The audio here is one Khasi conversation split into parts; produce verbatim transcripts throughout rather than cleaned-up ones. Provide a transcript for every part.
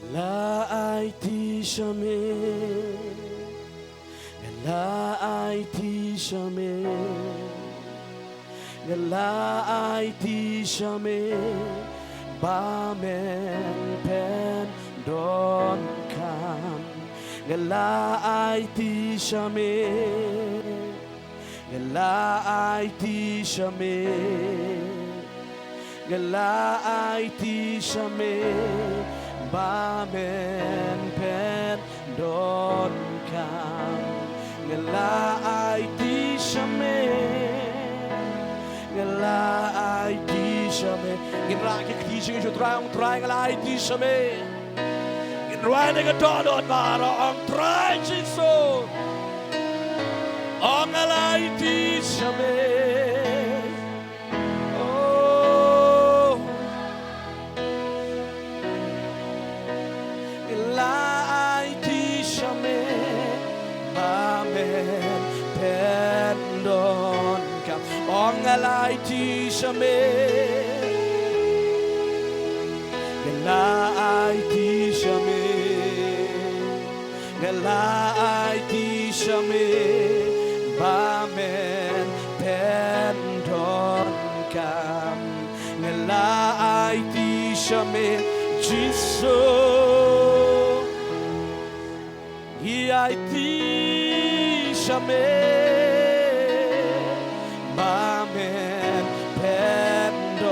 La aiti sha me, nga la aiti sha me, nga la aiti sha me, ba men pyndonkam. Nga la aiti sha me, nga la aiti sha me, nga la aiti sha me, ba men pyndonkam. Nga la aiti sha me, nga la aiti sha me. Ngin rah ki kti jong ngi sha u Trai, ong Trai nga la aiti sha me. Ngin rwai na ka dohnud baroh, ong Trai Jisu. Ong nga la aiti sha me. Oh. Nga la aiti sha me, ba men pyndonkam. Ong nga la aiti sha me, nga la aiti sha me, nga la aiti sha me, ba men pyndonkam. Nga la aiti sha me, Jisu. Ngi aiti sha me, ba men pyndonkam.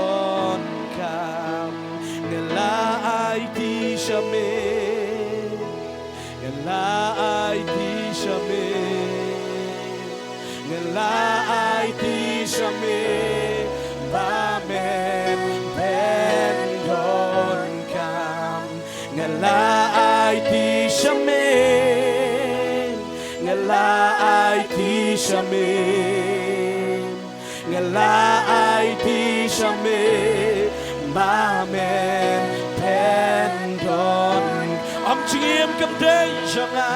Nga la aiti sha me, nga la aiti sha me, nga la aiti sha me, ba men pyndonkam. Nga la aiti sha me, nga la aiti sha me, nga la aiti sha me, ba men pyndon. Ong jingim kam dei jong nga,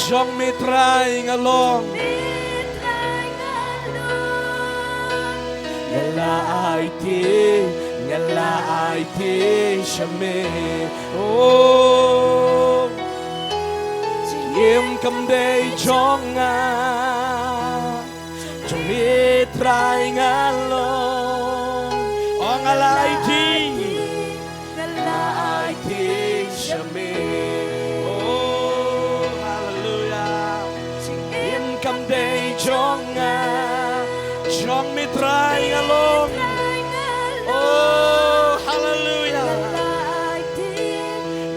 jong me Trai nga long. Nga la aiti, nga la aiti sha me. Oh, jingim kam dei jong nga, jong me Trai nga long. Oh, nga la aiti, nga la aiti sha me. Oh, hallelujah. Jingim kam dei jong nga, jong me Trai nga long. Oh, hallelujah.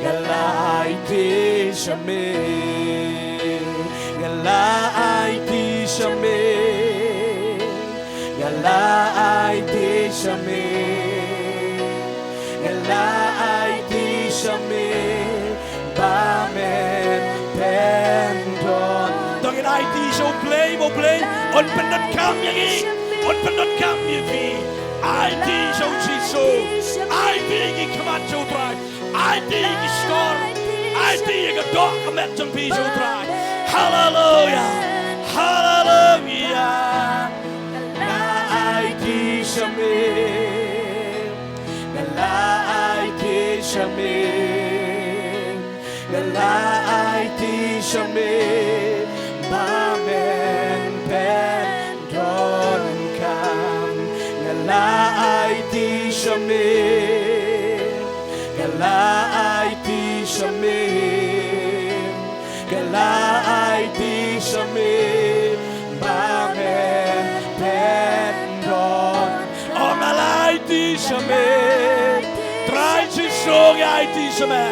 Nga la aiti sha me, nga la aiti sha me, nga la aiti sha me, nga la aiti sha me, ba men pyndon. To ngin aiti sha U Blei, ba U Blei un pyndonkam ïa ngi, un pyndonkam ïa phi. Aiti sha U Jisu, aiti ki khmat sha U Trai. Aiti ki shkor, aiti ka doh ka met jong phi sha U Trai. Haleluya, haleluya. Nga la aiti sha me, nga la aiti sha me, nga la aiti sha me, ba men pyn donkam. Nga la aiti sha me, nga la aiti sha me, nga la aiti sha me, ba men pyndon. Oh, nga la aiti sha me. Trai Jisu, nga aiti sha me.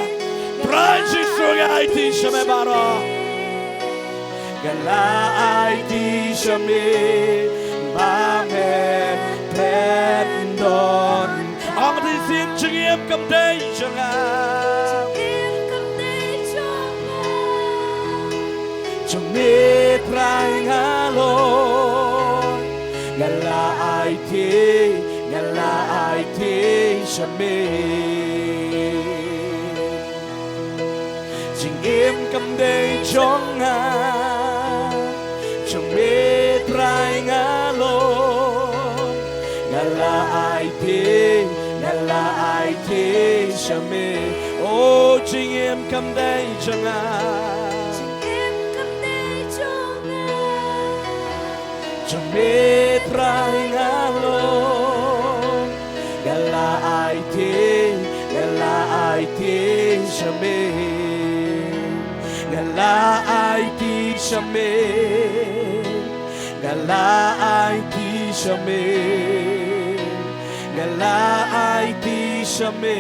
Trai Jisu, nga aiti sha me baroh. Nga la aiti sha me, ba men pyndon. Ong dei sien, jingim kam dei jong nga, jong me Trai nga long. Nga la aiti, nga la aiti sha me. Jingim kam dei jong nga, jong me Trai nga long. Nga la aiti, nga La aiti sha me, o jingim kam dei jong nga. Jingim kam dei jong nga. Jong me Trai nga long. Nga la aiti, nga la aiti sha me. Nga la aiti sha me. Nga la aiti sha me. Nga la aiti sha me.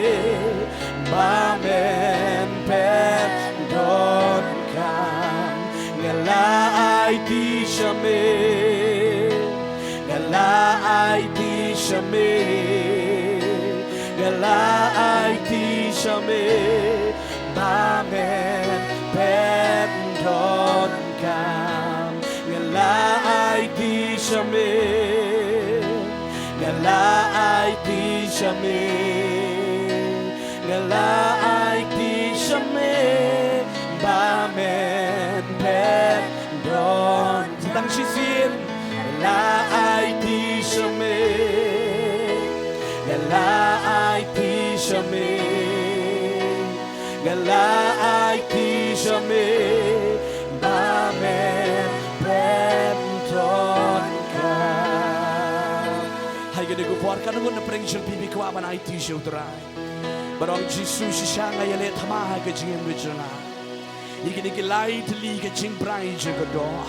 Ba men pyndonkam. Nga la aiti sha me. Nga la aiti sha me. Nga la aiti sha me. Ba men pyndonkam. Nga la aiti sha me. Nga la aiti sha me. Nga la aiti sha me. Ba men pyndon. Tang shisien. Nga la aiti sha me. Nga la aiti sha me. Nga la aiti sha me. Ba men pyndonkam. Ha kane ka por, katno ngut na pdeng jong phi phi kwah ban aiti sha U Trai? Ban ong, Jisu, shisha nga ïaleh thma ha ka jingim ka jong nga. Ïa kine ki lai tylli ka jingbrai jong ka doh,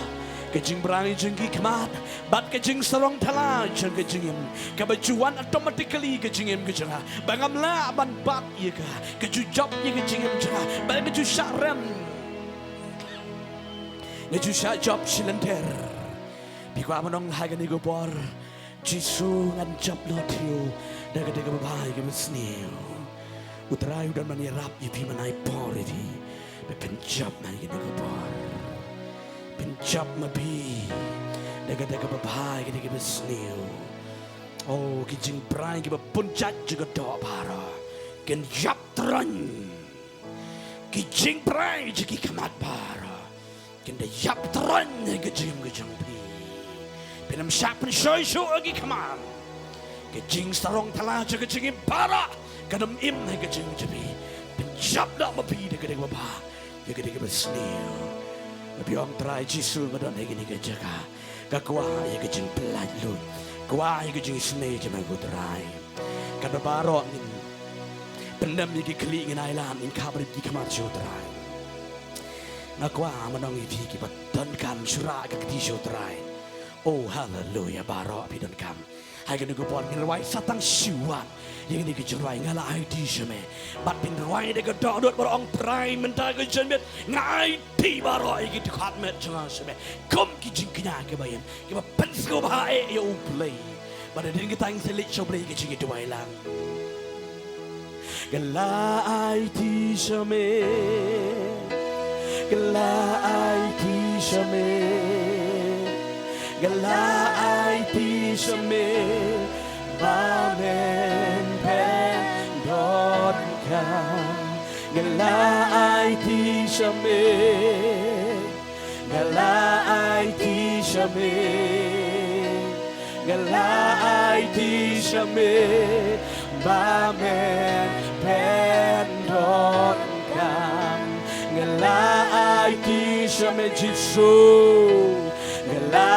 ka jingbrai jong ki khmat, bad ka jingsarong thala jong ka jingim, kaba ju wan automatically ka jingim ka jong nga, ba ngam lah ban bat ïa ka, ka ju jop ïa ka jingim jong nga, ba ka ju shah rem, ka ju shah jop shilynter. Phi kwah ban ong ha kane ka por, Jisu, ngan jop noh ïa u da kata kaba bha ïa kaba sniew. U Trai u don ban ïarap ïa phi, ban ai por ïa phi. Ba phin jop ha kane ka por. Phin jop ma phi da kata kaba bha ïa kata kaba sniew. O, ki jingbrai kiba bun jait jong ka doh baroh kin ïap tyrngiew. Ki jingbrai jong ki khmat baroh kin da ïap tyrngiew ha ka jingim ka jong phi. Phin ym shah pynshoi shuh ïa ki khmat. Ka jingsarong thala jong ka jingim baroh kan ym im ha ka jingim jong phi. Phin jop noh ma phi da kata kaba bha ïa kata kaba sniew. Phi ong, Trai Jisu, nga don ha kane ka jaka. Nga kwah ïa ka jingpyllait lut. Kwah ïa ka jingisynei jong me ko Trai. Katba baroh ngin pyndem ïa ki khlieh, ngin ailad, ngin khapbriew ki khmat sha U Trai. Nga kwah ban ong ïa phi kiba donkam, shu rah ka kti sha U Trai. O, haleluia, baroh phi donkam. Ha kane ka por ngin rwai sa tang shi wat ïa kane ka jingrwai, Nga la aiti sha me. Bad phin rwai da ka dohnud, bad ong, Trai, mynta ka janmiet nga aiti baroh ïa ki dkhot met jong nga sha me kum ki jingkñia kiba im, kiba pynsngewbha eh ïa U Blei. Bad hadien kata ngin sa leit sha U Blei ha ka jingïaduwai lang. Nga la aiti sha me. Nga la aiti sha me. Nga la aiti sha me. Ba men pyndonkam. Nga la aiti sha me. Nga la aiti sha me. Nga la aiti sha me. Ba men pyndonkam. Nga la aiti sha me, Jisu. Nga la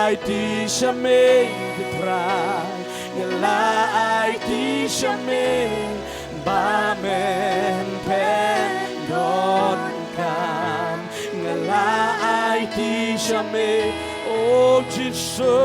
aiti sha me, Trai. Nga la aiti sha me. Ba men pyndonkam. Nga la aiti sha me, o Jisu.